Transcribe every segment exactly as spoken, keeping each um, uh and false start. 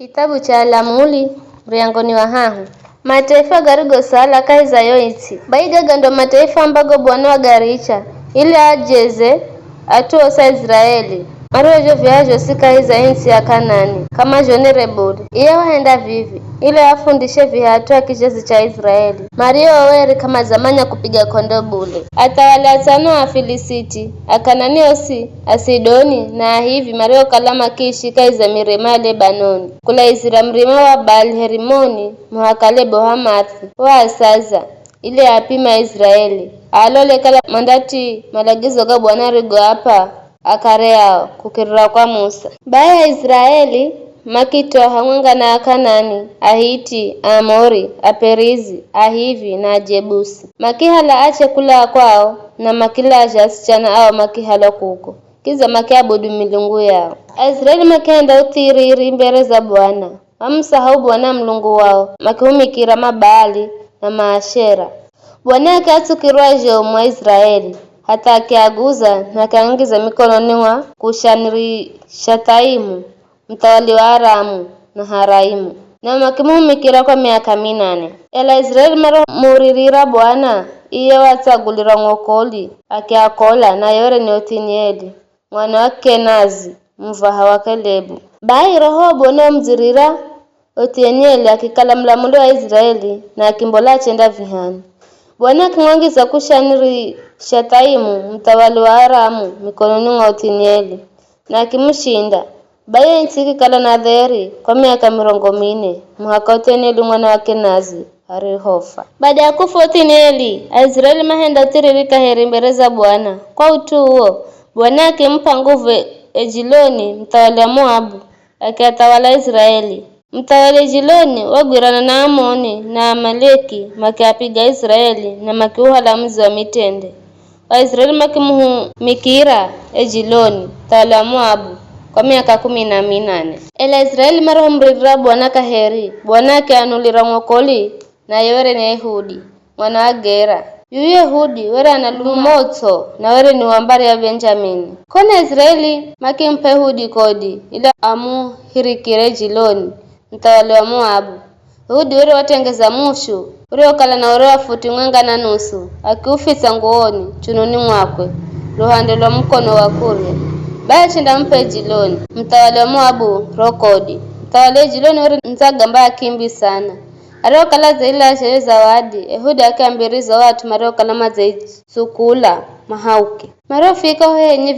Kithabu cha Alamuli, muriangoni wa hahu. Mataifa garigosala kahi za yo its'i. Bai gaga ndo mataifa ambago Bwana wagaricha, ili aajeze at'u osi a Iziraeli, mario zho viha zhosi kahi za its'i ya K'anani, k'amazhonere bule. Iye wahenda vivi, ili aafundishe viha at'u a kizhazi cha Iziraeli, mario were k'amadzamanya kupiga k'ondo bule. Athawali atsano a Afilisiti, Ak'anani osi, Asidoni, na Ahivi mariokala makiishi kahi za mirima ya Lebanoni, kulaizira murima wa Baali-Herimoni muhaka Lebo-Hamathi, waasaza, ili aapime Aiziraeli, aalole kala mandatii malagizo ga Bwana arigoaap'a akare ao kukirira kwa Musa. Bai Aiziraeli makitoa hamwenga na Ak'anani, Ahiti, Aamori, Aperizi, Ahivi na Ajebusi. Makihala ache kula kwao, na makilazha asichana ao makihalwa kuko, kidza makiabudu milungu yao. Aiziraeli makihenda uthiriri mbere za Bwana, mamusahau Bwana Mulungu wao, makihumikira Mabaali na Maashera. Bwana akiatsukirwa zhomu Aiziraeli, hatha akiaguza na akiangiza mikononi mwa Kushani-Rishathaimu, muthawali wa Aramu na Haraimu, nao makimuhumikira kwa miaka minane. Ela Aiziraeli maromuririra Bwana, iye watsagulira ng'okoli, akiakola, naye were ni Othinieli, mwana wa Kenazi, muvaha wa Kelebu. Bai Roho wa Bwana wamudzirira Othinieli akikala mulamuli wa Aiziraeli, na akimbola achenda vihani. Bwana akimwangiza Kushani-Rishathaimu, muthawali wa Aramu, mikononi mwa Othinieli, na akimushinda. Bai yo its'i ikikala na dheri kwa miaka mirongo mine, muhaka Othinieli mwana wa Kenazi arihofa. Bada ya kufa Othinieli, Aiziraeli mahenda uthiriri kaheri mbere za Bwana. Kwa ut'u uwo, Bwana akimup'a nguvu Ejiloni, muthawali wa Moabu, akiathawala Aiziraeli. Muthawali Ejiloni wagwirana na Aamoni na Aamaleki, makiapiga Aiziraeli na makiuhala mudzi wa mitende. Aiziraeli makimuhumikira Ejiloni, muthawali wa Moabu, kwa miaka kumi na minane. Ela Aiziraeli maromuririra Bwana kaheri, Bwana akianulira ng'okoli, naye were ni Ehudi, mwana wa Gera. Yuyu Ehudi were ana lumotso, na were ni wa mbari ya Benjamini. K'ona Aiziraeli makimup'a Ehudi kodi ili amuhirikire Ejiloni, muthawali wa Moabu. Ehudi were watengeza mushu uriokala na ure wa futi mwenga na nusu, akiufitsa nguwoni chunoni mwakwe, luhande lwa mukono wa kurya. Bai achendamup'a Ejiloni, muthawali wa Moabu, ro kodi. Muthawali Ejiloni were ni ndzagamba akimbi sana. Arihokala dze ilazha yo zawadi, Ehudi akiambiriza o at'u mariokala madzaitsukula mahauke. Marihofika ho henye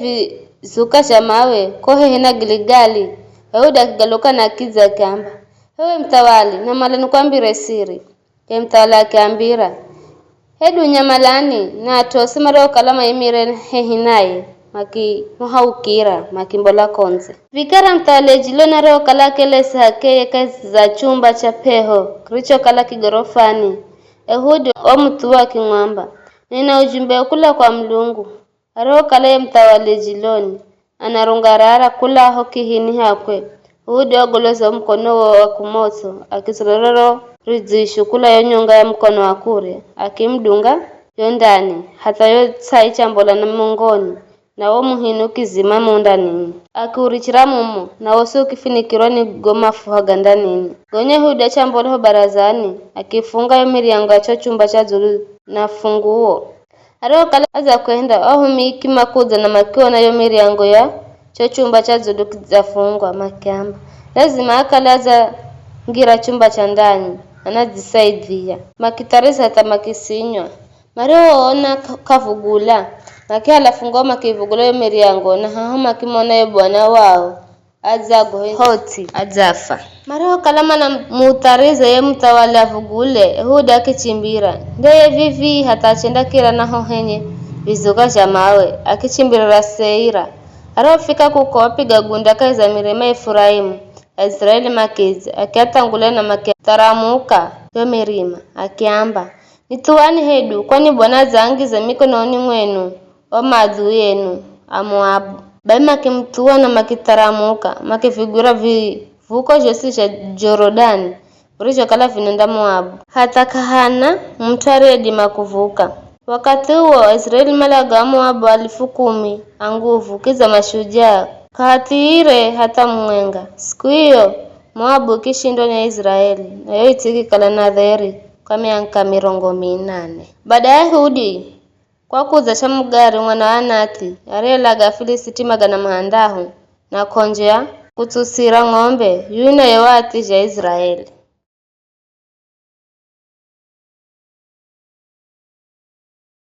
vizuka zha mawe ko hehe na Giligali, Ehudi akigaluka na kidza akiamba, "H'ewe muthawali, namala nikwambire siri." Ye muthawali akiambira, "Hedu nyamalani," na at'u osi mariokala maimire hehi naye makimuhaukira, makimbola ko ndze. Vikara muthawali Ejiloni arihokala akelesi h'akeye kahi za chumba cha p'eho kirichokala kigorofani, Ehudi wamuthuwa akimwamba, "Nina ujumbe wa kula kwa Mulungu." Arihokala ye muthawali Ejiloni anarungarara kula ho kihini hakwe, Ehudi wagoloza wo mukonowo wa kumotso, akizololera ro ridzishu kula yo nyonga ya mukono wa kurya, akimudunga yo ndani, hatha yo ts'a ichambola na mongoni, na wo muhini ukizima mo ndanini. Akiurichira mumo, na wosi ukifinikirwa ni go mafuha ga ndanini. Gonya Ehudi achambola ho barazani, akifunga yo miryango ya cho chumba cha dzulu na funguo. Arihokala adzakwenda, o ahumiki makudza na makiona yo miryango ya cho chumba cha dzulu kidzafungwa, makiamba, "Lazima akale adzangira chumba cha ndani, anadzisaidhia." Makithariza hatha makisinywa. Marihoona k'a-, k'avugula, makihala funguo makivugula yo miryango, na haho makimona yo bwana wao adzago hotsi adzafa. Marihokala manamuthariza ye muthawali avugule, Ehudi akichimbira. Ndeye vivii hatha achendakira na ho henye vizuka zha mawe, akichimbirira Seira. Arihofika kuko, wapiga gunda kahi za mirima ya Efuraimu, Aiziraeli makidza, akiathangula na makitharamuka yo mirima, akiamba, "Nithuwani hedu, kwani Bwana adzaangiza mikononi mwenu o maadui enu Amoabu." Bai makimuthuwa na makitharamuka, makivigwira vivuko zhosi zha Jorodani virizhokala vinenda Moabu, hatha k'ahana mut'u ariyedima kuvuka. Wakathi uwo Aiziraeli malaga Amoabu alifu kumi a nguvu, kidza mashujaa, k'ahathiyire hatha mumwenga. Siku iyo Moabu ikishindwa ni Aiziraeli, nayo its'i ikikala na dheri kwa miaka mirongo minane. Bada ya Ehudi, kwa kudza Shamugari mwana wa Anathi, ariyelaga Afilisiti magana mahandahu, na k'onje ya kutsusira ng'ombe, yuyu naye waathizha Aiziraeli.